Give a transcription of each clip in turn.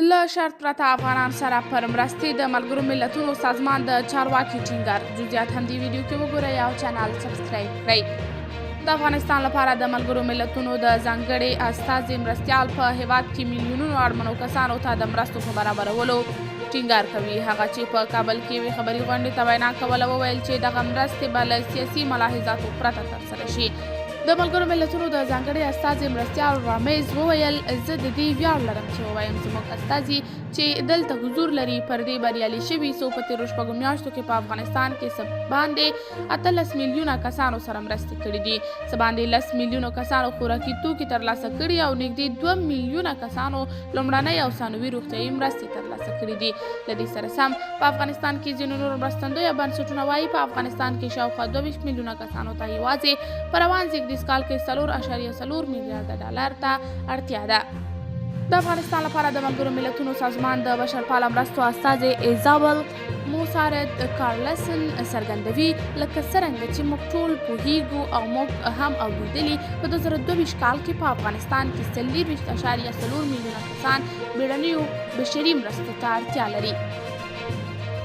له شرط پرته افغانان سره پر مرستې د ملګرو ملتونو سازمان د چارواکي ټینګار. جزئیات هم دې ویډیو کې وګورئ او چینل سبسکرایب کړئ. د افغانستان لپاره د ملګرو ملتونو د ځانګړي استازي مرستیال په هیواد کې میلیونونو اړمنو کسانو ته د مرستو په برابرولو ټینګار کوي. هغه چې په کابل کې یوې خبري غونډې ته وینا کوله وویل چې دغه مرستې به له سیاسي ملاحظاتو پرته ترسره شي. د ملګرو ملتونو د ځانګړي استازي مرستیال رامیز وویل، زه د دې ویاړ لرم چې ووایم زموږ استازي چې دلته حضور لري پر دې بریالي شوي څو په تېرو شپږو میاشتو کې په افغانستان کې څه باندې 18 میلیونه کسانو سره مرستې کړې دي. څه باندې 10 میلیونو کسانو خوراکي توکي ترلاسه کړي او نږدې 2 میلیونه کسانو لومړنۍ او ثانوي روغتیايي مرستې ترلاسه کړې دي. له دې سره سم په افغانستان کې ځینو نورو مرستندویه بنسټونه وايي په افغانستان کې شاوخوا 22 میلیونه کسانو ته یوازې په روان زېږدیز کال کې 4.4 میلیارده ډالر ته اړتیا ده. د افغانستان لپاره د ملګرو ملتونو سازمان د بشرپاله مرستو استازې ایزابل موسارد کارلسن څرګندوي، لکه څرنګه چې موږ ټول پوهیږو او موږ هم اورېدلي، په 2022 کال کې په افغانستان کې 24.4 میلیونه کسان بیړنیو بشري مرستو ته اړتیا لري.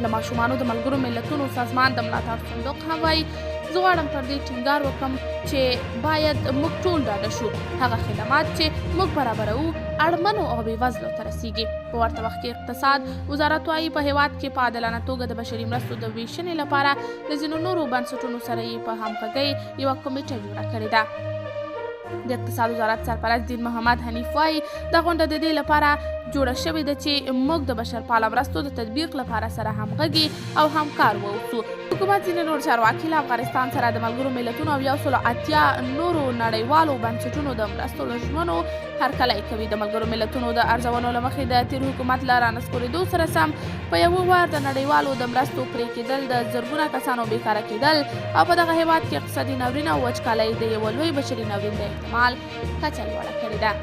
له ماشومانو د ملګرو ملتونو سازمان د ملاتړ صندوق هم وایي، زه غواړم پر دې ټینګار وکړم چې باید موږ ټول ډاډه شو هغه خدمات چې موږ برابروو اړمنو او بېوزلو ته رسیږي. په ورته وخت کې اقتصاد وزارت وایي په هیواد کې په عادلانه توګه د بشري مرستو د ویشنې لپاره له ځینو نورو بنسټونو سره یې په همغږۍ یوه کمیټه جوړه کړې ده. د اقتصاد وزارت سرپرست دین محمد حنیف وایي، دا غونډه د دې لپاره جوړه شوې ده چې موږ د بشرپاله مرستو د تطبیق لپاره سره همغږي او همکار واوسو. حکومت ځینې نور چارواکي له افغانستان سره د ملګرو ملتونو او 180 نورو نړیوالو بنسټونو د مرستو له ژمنو هرکلی کوي. د ملګرو ملتونو د ارزونو له مخې د تېر حکومت له رانسکورېدو سره سم په یوه وار د نړیوالو د مرستو پرې کېدل، د زرګونه کسانو بېکاره کېدل او په دغه هېواد کې اقتصادي ناورین او وچکالۍ د یوه لوی بشري ناورین د احتمال کچه لوړه کړې ده.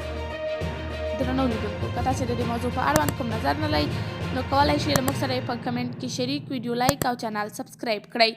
درنو لیدونکو، که تاسې د دې موضوع په اړوند کوم نظر نه لرئ نو کولی شئ له موږ سره یې په کمنټ کې شریک، ویډیو لایک او چینل سبسکرایب کړئ.